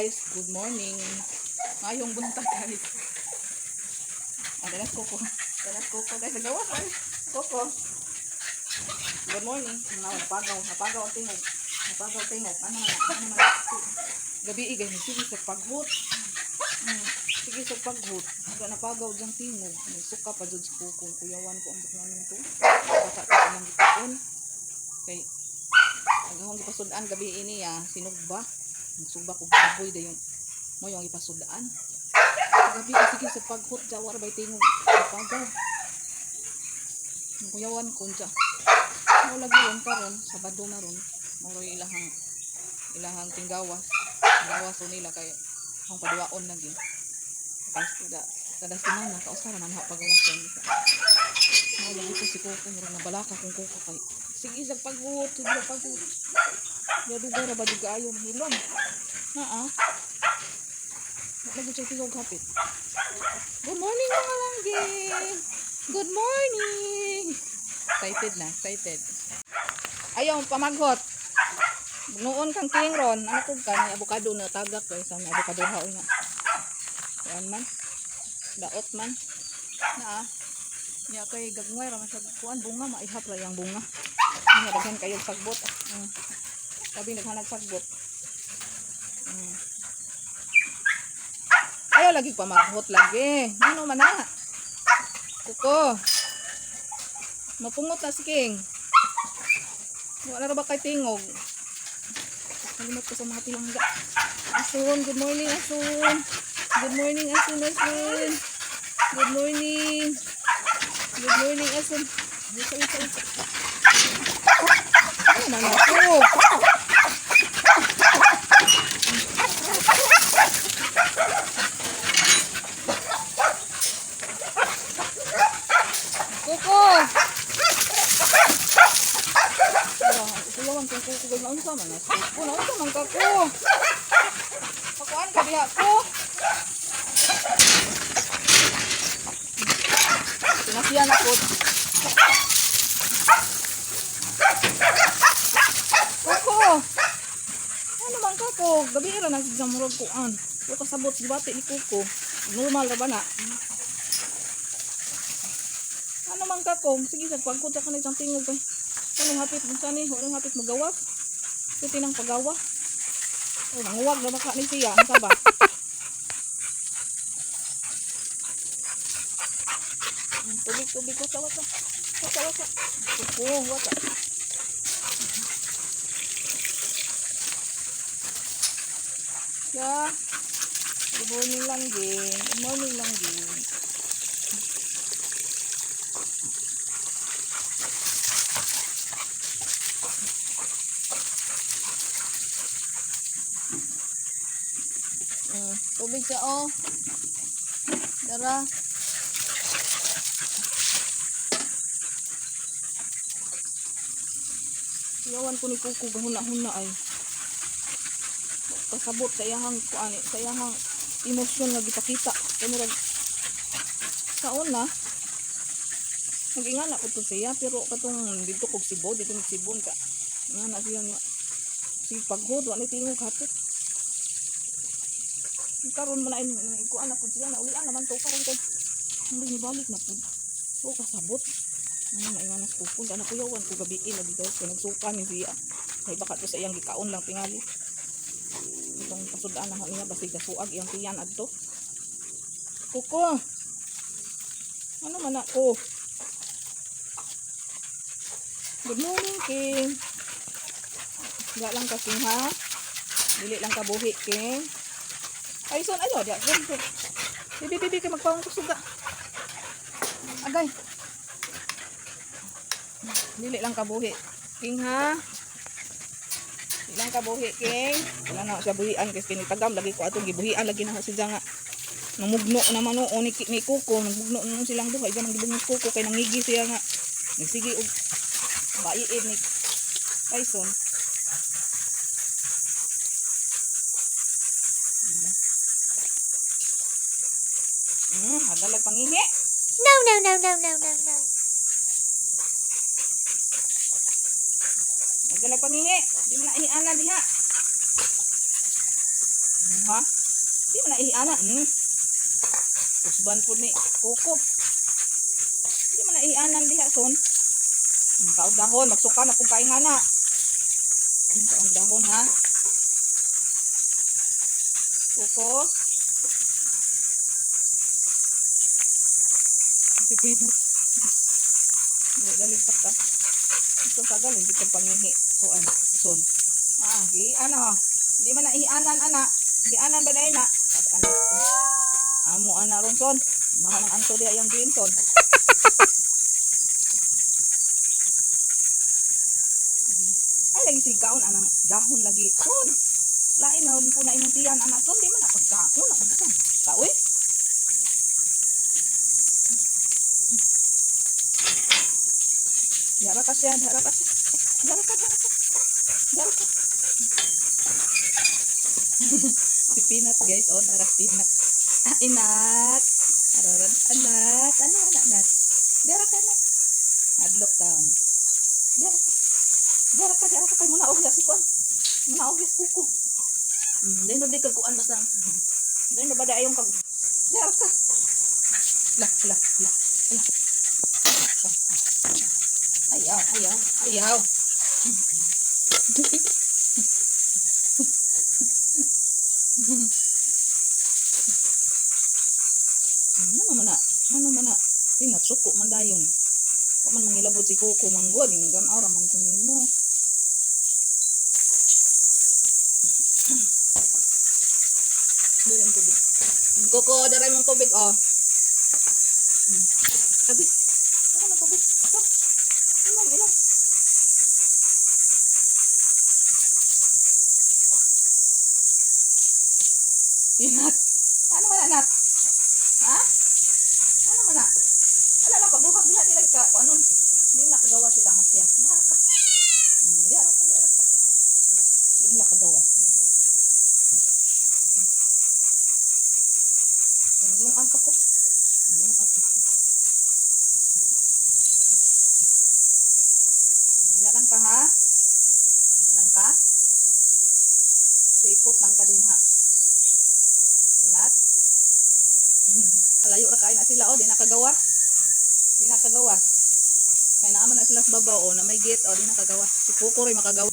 Guys, good morning. Ngayong buntag, guys. Adalas koko. Adalas koko, guys. Nagawa sa koko. Good morning. Ano, napagaw, napagaw ang tingog. Napagaw tingog. Ano man, ano man. Gabi eh, guys, sige sa paghut. Sige sa paghut. Naga napagaw diyang tingog. Nagsuka pa jud si koko. Kuyawan ko ang buknanon to. Bata ko ang gitaon. Kay ang akong gipasud-an gabi ini ya, sinugba. Nagsugba kog baboy dayon. Mo yung gipasud-an. Gabi eh, sige sa paghut jawar bay tingog. Napagaw. Ang kuyawan ko dya. Mo lagi ron karon, Sabado na ron. Moro ilahang ilahang tinggawas. Gawas nila kay ang paduwaon lagi. Tapos kada kada semana kausa ra man ha pagawas sa isa. Mo lagi to si Coco, murag nabalaka kung Coco kay sige sa paghuot, sige sa paghuot. Dugay ra ba jud kaayo mahilom. Naa. Wa lagi siya tingog hapit. Good morning, mga langgi. Good morning. Excited na, excited. Ayaw, pamaghot. Noon kang king ron, ano kung ka, may avocado na tagak guys, may avocado haon nga. Kuan man. Daot man. Na ah. Nya kay gagmay ra man siya kuan bunga, maihap ra yang bunga. Nya daghan kayo sagbot. Sabi naghanag sagbot. Ayaw lagi pamaghot lagi. Ano man na? Kuko. Mapungot na si King. Wala ra ba kay tingog? Kalimot ko sa mga tilangga. Asun, good morning, Asun. Good morning, Asun, Asun. Good morning. Good morning, Asun. Isa, isa, isa. Ano man ako? Kuko! Kuyawan kong kuko gay naunsa man as. Kuko naunsa man ka ko. Pakuan ka diha ko. Sinasiyan ako. Kuko. Ano man ka ko? Gabi ra na sa murag kuan. Wa kasabot gibati ni Kuko. Normal ra ba na? Ano man ka ko? Sige sa pagkod sa kanang tingog kay. Anong hapit mo sani? Anong hapit mo gawas? Ito tinang pagawa. Oh, nanguwag na baka ni siya. Ano ba? Tubig, tubig. Wata, wata. Wata, wata. Kuko, wata. Ya. Good morning lang, Ging. Good morning lang, Ging. Tubig siya, oh. Dara. Iyawan ko ni Kuko gahuna-huna ay. Kasabot sa iyahang kuani, sa iyahang emosyon nga gipakita. Kay murag sa una nag-ingana ko to siya pero katong dito kog Cebu, dito mig Cebu ka. Ingana siya nga sige paghod wa ni tingog hapit. Karon man ay kuan na pud siya, naulian naman to karon kay hindi ni balik na pud. O kasabot. Ano na ingana sa Kuko, ana kuyawan ko gabi lagi guys kay nagsuka ni siya. Kay baka to sa iyang gikaon lang tingali. Itong pasud-an na niya basig gasuag iyang tiyan adto. Kuko. Ano man ako? Good morning, King. Ga lang ka, King, ha? Dili lang ka buhi, King. Ay, son, ayo, diya. Sorry, sorry. Bibi, bibi, kay magpawang ko suga. Agay. Dili lang ka buhi. King, ha? Dili lang ka buhi, King. Wala na siya buhian kasi kinitagam. Lagi ko atong gibuhian. Lagi na siya nga. Namugno naman oo ni Kuko. Namugno naman silang duha. Iba nang gibugno si Kuko kay nangigi siya nga. Nagsige og baiid ni Tyson. Hagalag pangihi. No, no, no, no, no, no, no. Hagalag pangihi. Di mo na ihianan diha. Ha? Di man na ihiana. Kusban po ni Coco. Di man na ihianan diha, son. Kaog dahon, magsuka na kung kain nga na. Kaog dahon, ha? Coco. Si Peanut. Hindi, galing pa ka. Ito sa galing, di kang pangihi. Kuan, son. Ah, di, ano. Di man na ihianan, ana. Gianan ba na? Ano? Amo ana ron, son. Mahal ang anto diha yang green, son. Ay lagi sigaon anang dahon lagi, son. Lain na po na imong tiyan ana, son, di man na pagkaon na unsa. Kaoy. Dara ka siya, dara ka siya. Dara ka, dara ka. Dara ka. Si Peanut, guys, oh, dara Peanut. Ah, inat. Aroran, anak, ano, anak, anak. Dara ka na. Adlok taon. Dara ka. Dara ka, dara ka. Kay muna og si kuan. Muna og kuko. Dili na di ka kuan basta. Dili na ba dayon kag. Dara ka. La, la, la, la. Ayaw, ayaw, ayaw. Ano man na? Ano man na? Peanut, suko man dayon. Wa man mangilabot si Coco manggod, gan aura man to nimo. Dali ang tubig. Coco, daray mong tubig, oh. Abi. Ano na tubig? Stop. Inom, inom. Peanut. Ano man, anak? Ha? Ano man na? Ala lang, pagbuhag diha nila ka. Kung anong, di mo nakagawa sila masya. Diha ka. Diha ka, diha ka. Di mo nakagawa. Naglungan pa ko. Naglungan pa ko. Diha lang ka, ha? Diha lang ka. Sipot lang ka din, ha? Peanut? Kalayo ra kayo na sila, oh, di nakagawa. Di nakagawa. Kaya naaman na sila sa babaw, oh, na may gate, oh, di nakagawa. Si Kuko rin makagawa.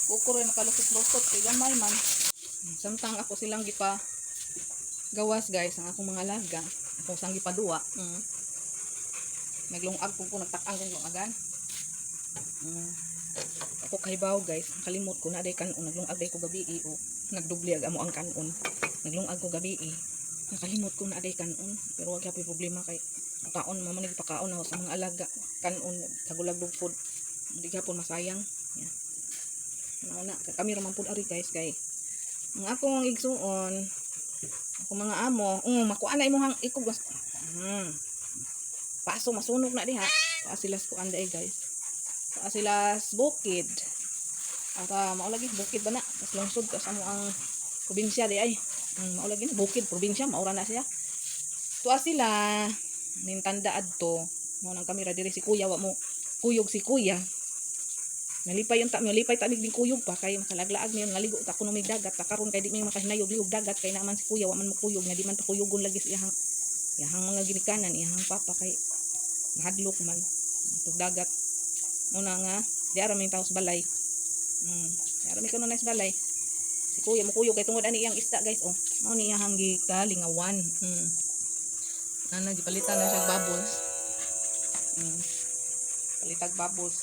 Kuko rin makalusot-lusot, kay gamay man. Samtang ako silang gipa gawas, guys, ang akong mga alaga. Ako sang gipaduwa. Naglungag ko ko, nagtakang kong lungagan. Ako kahibaw, guys, kalimot ko na day kanon, naglungag day ko gabi eh, oh. Nagdubli ag amo ang kanon. Naglungag ko gabi eh. Nakalimot ko na aday kanon, pero wag gyapon problema kay kaon mama nagpakaon ako sa mga alaga. Kanon tagulag dog food. Hindi gyapon masayang. Yeah. Ano na, kami ra man pud ari, guys, kay ang akong igsuon, ako mga amo, makuha na imong ikog. Paso masunog na diha. Paa sila sa kuan dae, guys. Paa sila sa bukid. At mao lagi bukid ba na? Tas lungsod tas amo ang probinsya di ay. Mao lagi na bukid probinsya maura na siya. Tuwa sila nintanda adto. Mao nang kamera diri si kuya wa mo kuyog si kuya. Nalipay yung ta, nalipay ta din kuyog pa kay makalaglaag niyo ngaligo ta kuno may dagat ta karon kay di may makahinayog liog dagat kay naman si kuya wa man mo kuyog nga di man pa kuyugon lagi sa iyahang iyahang mga ginikanan iyahang papa kay mahadlok man itong dagat. Muna nga di ara may tao sa balay. Di ara may kuno na sa balay. Si kuya mo kuyog kay tungod ani iyang isda, guys, oh. Mao ni iyahang gikalingawan. Ana gipalitan na siya bubbles. Palitag bubbles.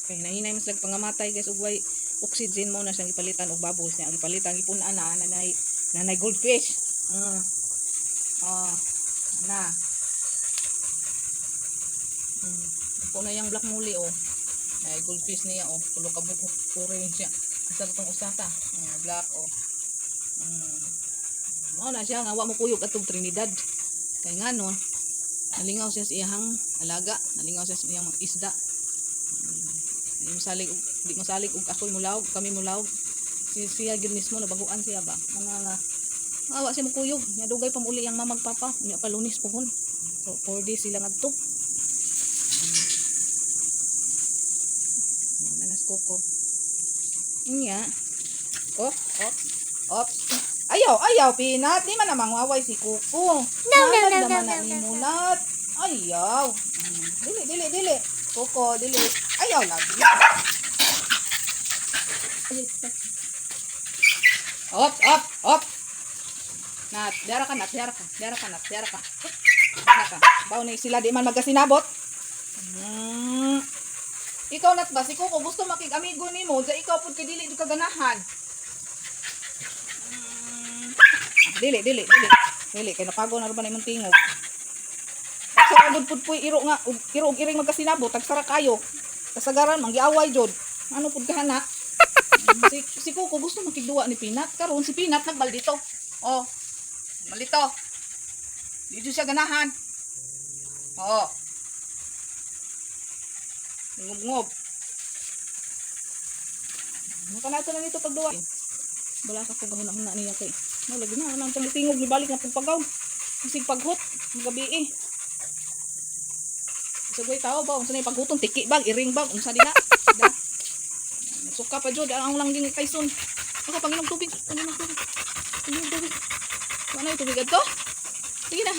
Kay hinahinay mas lag pangamatay, guys, ug way oxygen mo na siyang gipalitan og bubbles niya. Gipalitan gipun-an na nanay nanay goldfish. Ah. Na. Po na yang black molly, oh. Ay goldfish niya, oh. Tulo ka buko. Orange siya. Asa tong usa ka? Black, oh. Mao na siya nga wa mo kuyog atong Trinidad. Kay ngano, nalingaw siya sa iyang alaga, nalingaw siya sa iyang mga isda. Di masalig og di masalig og ako'y mulawog, kami mulawog. Si siya gyud mismo nabaguan siya ba. Mga nga awa siya mukuyog. Nya dugay pa muli ang mamag papa, nya pa Lunes pohon. So 4 days sila ngadto. Nanas koko. Nya. Oh, ops. Ops. Ayaw, ayaw, Peanut. Di man namang waway si Kuko. No, no, Nalad no, no, naman na no, ni no, mo, no. Nat. Ayaw. Dili, dili, dili. Kuko, dili. Ayaw lagi. Op, op, op. Nat, diara ka, Nat, diara ka. Diara ka, Nat, diara ka. Diara ka. Baw ni sila di man magkasinabot. Ikaw, Nat, ba si Kuko gusto makig-amigo nimo, ja ikaw pud kay dili jud ka ganahan. Dili, dili, dili. Dili kay napago na ra ba na imong tingog. Sa agad pud puy iro nga ug iro og iring magkasinabot, tagsara kayo. Kasagaran manggiaway jud. Ano pud kahana? Si Kuko gusto makigduwa ni Peanut. Karon si Peanut nagbaldito. Oh. Maldito. Di jud siya ganahan. Oo. Ngub-ngub. Maka na nito pagduwa. Wala ka kung gahuna-huna niya kay. No, lagi na anang tingog ni balik na pong pagaw. Isig paghot, gabi eh. Sugay tao ba unsa na yung paghuton tiki bag, iring bag, unsa dila? Da. Suka pa jud ang lang ging Tyson. Ako panginom tubig, panginom tubig. Panginom tubig. Wala na yung tubig adto. Sige na.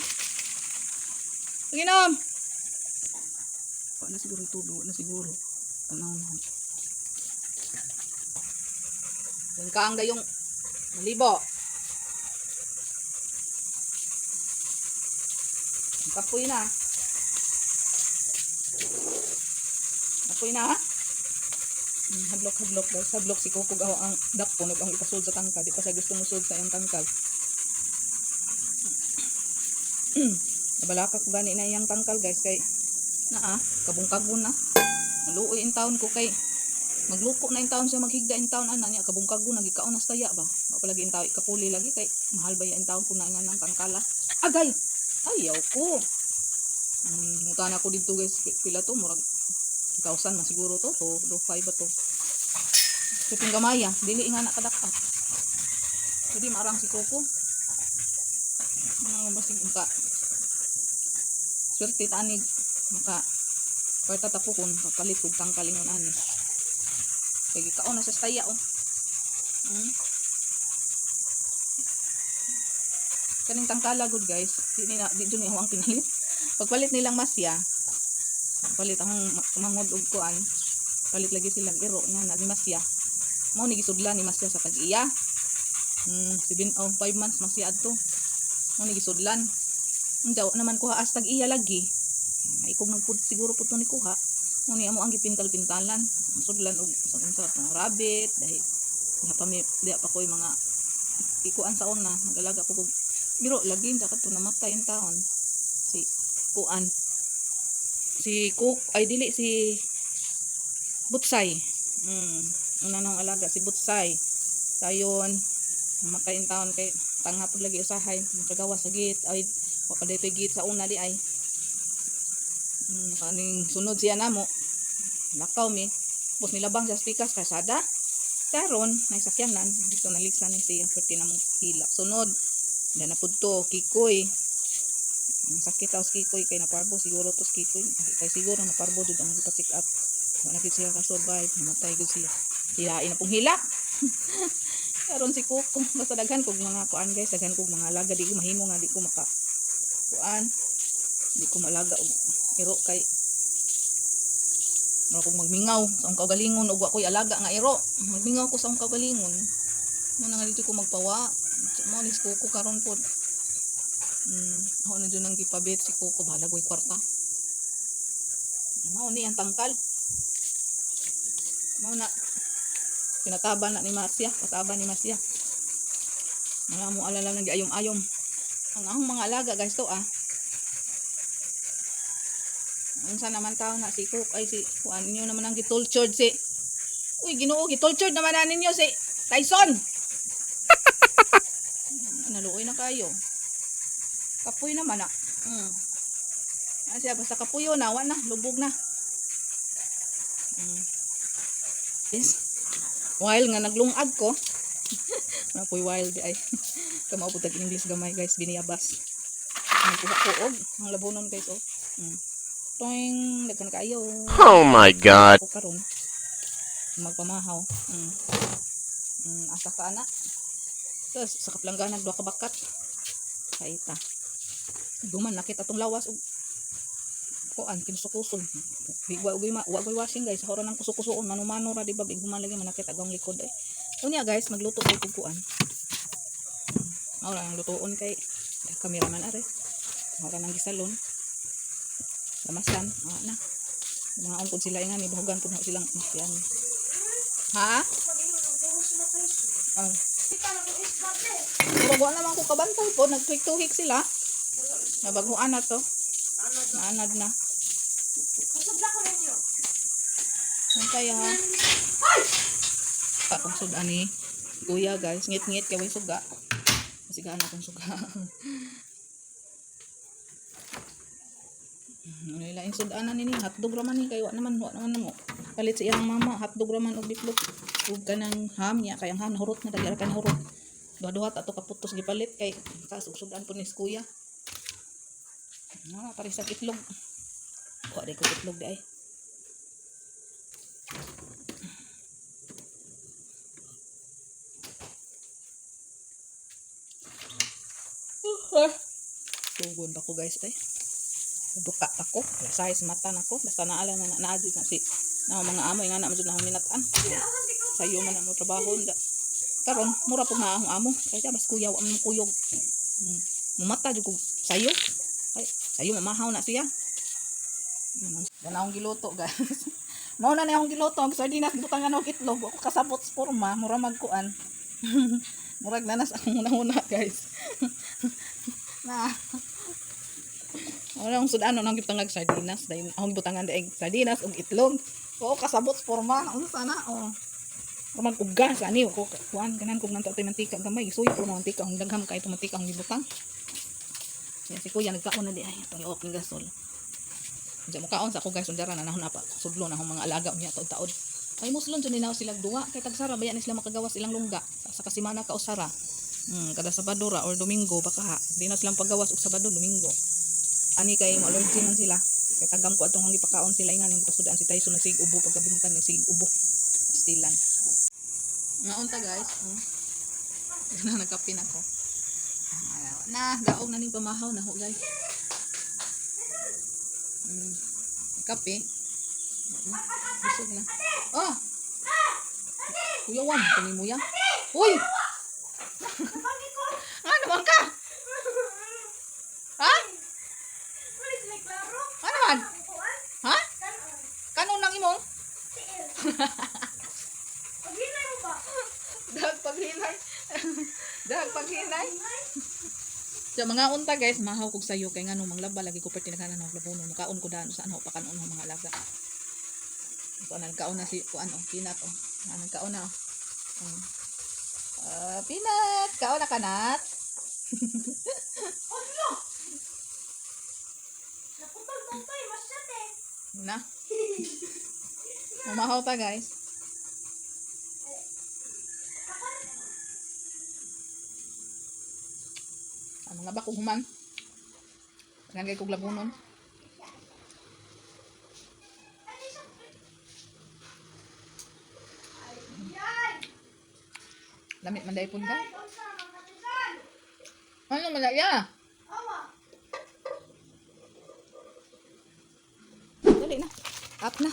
Panginom. Wala na siguro yung tubig, wala na siguro. Tanaw na. Lingkaang dayong malibo. Ang kapoy na. Kapoy na, ha? Hadlok, hadlok guys. Hadlok si Kukog ako ang dakpo nag ang ipasud sa tangkal. Di pa siya gusto musud sa iyang tangkal. Nabalaka ko gani na iyang tangkal, guys, kay naa kabungkagon na. Maluoy in taon ko kay magluko na in taon siya, maghigda in taon ana niya, kabungkagon nagikaon na sa taya ba. Wa pa lagi in taon ikapuli lagi kay mahal ba ya in taon kung na nga ng tangkala. Agay. Ayaw ko. Ngutan ako dito, guys, pila to, murag 2,000 man siguro to, to, to 5 ba to. Piping gamaya, dili nga na kadaka. Pwede maarang si Coco. Ano basig maka swerte tanig maka kwarta ta ko kung kapalit og tangkalingon ani. Kay gikaon na sa staya oh. Kaning tangkala good, guys. Di ni na di jud ni ako ang pinalit. Pagpalit nilang masya, palit akong mangod og kuan. Palit lagi silang iro nga na ni masya. Mao ni gisudlan ni masya sa tag-iya. 7 oh 5 months masya adto. Mao ni gisudlan. Unja naman kuha as tag-iya lagi. Ay kung nagpud siguro pud to ni kuha. Mao ni amo ang gipintal-pintalan. Sudlan og sa unsa tong rabbit dahil diha pa mi diha pa ko'y mga ikuan sa una nagalaga ko og biro lagi unsa kadto namatay in taon si kuan si Cook ay dili si Butsay. Una nang alaga si Butsay. Sayon namatay in taon kay tanga pud lagi usahay makagawa sa gate ay wa pa daytoy gate sa una di ay. Kaning sunod siya namo lakaw mi tapos nilabang siya sa pikas kasada karon nay sakyanan dito naligsan ni siya perti na mong hila sunod na napud to Kikoy. Ang sakit taos Kikoy kay naparbo siguro to si Kikoy kay siguro naparbo jud ang pa-check up, wala gid siya ka-survive, namatay gud siya, hilain na pong hila. Karon si Coco, basta daghan kog mga kuan, guys, daghan kog mga alaga, di ko mahimo nga di ko maka kuan, di ko maalaga og iro kay mura kog magmingaw sa akong kaugalingon ug wa ko'y alaga nga iro. Magmingaw ko sa akong kaugalingon. Mo na nga dito ko magpawa. Mao ni si Coco karon pod. Ako na dyan ang gipabit si Coco, bahala ko'y kwarta. Mao ni ang tangkal. Mao na pinataba na ni Masya, pataba ni Masya. Mga mo alala nang giayom-ayom. Ang akong mga alaga, guys, to ah. Unsa naman tao na si Cook ay si kuan inyo naman ang gitultured si. Uy, Ginoo, gitultured naman na ninyo si Tyson. Naluoy na kayo. Kapoy naman ah. Ah, siya basta kapuyo na, wa na, lubog na. Yes. While nga naglungag ko. Mapoy while di ay. Kamao pud tag English gamay, guys, biniyabas. Nagkuha ko og ang labonon, guys, oh. Toing daghan kaayo. Oh my God. Ko karon magpamahaw. Asa ka ana? Tapos sa kaplangganag duha ka bakat. Kaita. Duman nakita tong lawas og kuan kinusukuson. Wa wa wa wa washing guys, sa ng kusukusuon mano-mano ra di ba big human lagi manakit agong likod eh. Unya guys, magluto kay kog kuan. Mao ra ang lutuon kay kameraman are. Mao ra nang gisalon. Lamasan, ah, na. Mga ungkod sila nga ni bahugan pud na silang yan. Ha? Oh. Murag wa naman ko kabantay po, nagtuhik-tuhik sila. Nabaguan na to. Naanad na. Ko ninyo. Kaya ha. Akong sudan ni kuya guys, ngit-ngit kay way suga. Masigaan akong suga. Ano ila yung sudan na nini, hotdog raman ni kay wa naman namo. Palit sa iyang mama, hotdog raman og bitlog. Ug kanang ham niya kay ang ham nahurot na dagara kan hurot. Duha-duha ta to kaputos gipalit kay kas og sudan po ni kuya. Na pare sa itlog. Wa di ko itlog di ay. Tugon pa ko guys ay. Duka ako, size mata nako, basta naala na naadi na si na mga amo nga na jud na minatan. Sayo man ang mo trabaho nda. Karon mura pud na akong amo kay ta bas kuya wa man mo kuyog. Mumata jud ko sayo. Ay, sayo mamahaw na siya. Dan akong giluto guys. Mao na ni akong giluto ang sardinas gibutangan og itlog. Wa ko kasabot sa porma, mura magkuan. Murag nanas akong una-una guys. Na. Wala akong sudano nang gibutangag sardinas dahil akong gibutangan daig sardinas ug itlog. Oo kasabot sa porma unsa na oh. Mag uga sa ani ko kuan ganan kog nanto toy mantika gamay suyo ko mantika ang dagham kay to mantika ang gibutang. Yan si kuya nagkaon na di ay itong iok ni gasol. Diyan mo kaon sa ako guys undara na nahon apa sudlo na akong mga alaga unya taod-taod. Ay muslon jud ninaw sila duwa kay tagsara bayan ni sila makagawas ilang lungga sa kasimana ka usara. Kada Sabado ra or Domingo baka ha. Di na silang pagawas og Sabado Domingo. Ani kay mo allergy man sila. Kay tagam ko atong ang gipakaon sila ingan yung gipasudaan si Tyson nagsig ubo pagkabuntan nagsig ubo. Pastilan. Ngaon ta guys. Oh. Na nagkape na ko. Ah, na daog na ning pamahaw na ho guys. Kape. Busog na. Oh. Kuya Juan, kani mo ya. Uy. Ano man ka? Ha? Wala sila klaro. Ano man? Kuan? Ha? Kanon nang imong? Tiil. Paghinay mo ba? Dag paghinay. Dag paghinay. Sa mga unta guys, mahaw kog sayo kay nganong manglaba lagi ko perti naghanan og labuno. Mukaon ko daan saan ho pakanon ho mga alaga. Ito na nagkaon na si kuan oh, Peanut oh. Ah, nagkaon na oh. Oh. Ah, Peanut, kaon na kanat. Ano? Naputol-putol, masyat eh. Na. Umahaw ta guys. Ang mga bakong human. Tagan kay kog labunon. Lamit man dahil ka. Ay, unsa mga katisan? Ano man ya? Awa. Dali na. Up na.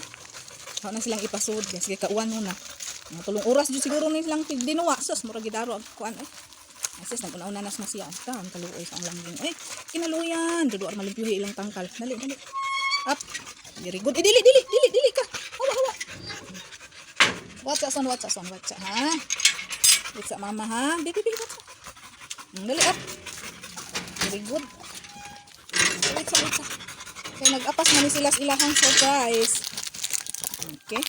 Ako na silang ipasud. Guys, kay kauwan na. Mga tulong oras jud siguro ni silang dinuwa. Sus, murag gidaro ang kuan eh. Ay, sis, nag-una-una nas na siya. Ta, ang kaluoy sa ang langging. Eh, kinaluyan. Dudu ar malimpyuhi ilang tangkal. Dali, dali. Up. Very good. Eh, dili, dili, dili, dili ka. Hawa, hawa. Watsa son, watsa son, watsa ha. Watsa mama ha. Bibi, bibi, watsa. Dali up. Very good. Watsa, watsa. Kaya nag-apas man ni sila sa ilahang surprise. Okay.